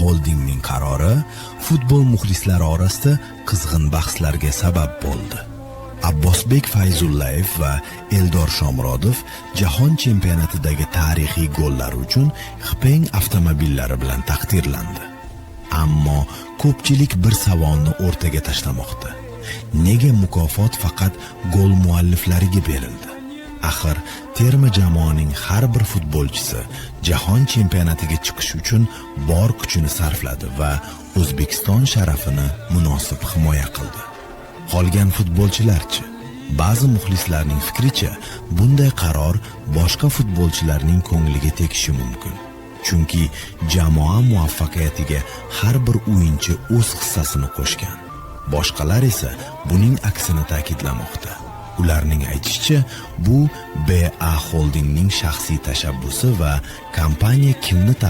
Holdingning qarori futbol muxlislari orasida qizg'in bahslarga sabab bo'ldi. Abbosbek Fayzullayev va Eldor Shomurodov jahon chempionatidagi tarixiy gollari uchun Xpeng avtomobillari bilan taqdirlandi. Ammo ko'pchilik bir savolni o'rtaga tashlamoqda. Nega mukofot faqat gol mualliflariga berildi? Axir terma jamoaning har bir futbolchisi jahon chempionatiga chiqish uchun bor kuchini sarfladi va O'zbekiston sharafini munosib himoya qildi. Qolgan futbolchilarchi? Ba'zi muxlislarning fikricha, bunday qaror boshqa futbolchilarning ko'ngliga tegishi mumkin. Chunki jamoa muvaffaqiyatiga har bir o'yinchi o'z hissasini qo'shgan. Boshqalar esa buning aksini ta'kidlamoqda. Ularning aytishicha, bu BA Holdingning shaxsiy tashabbusi va kompaniya kimni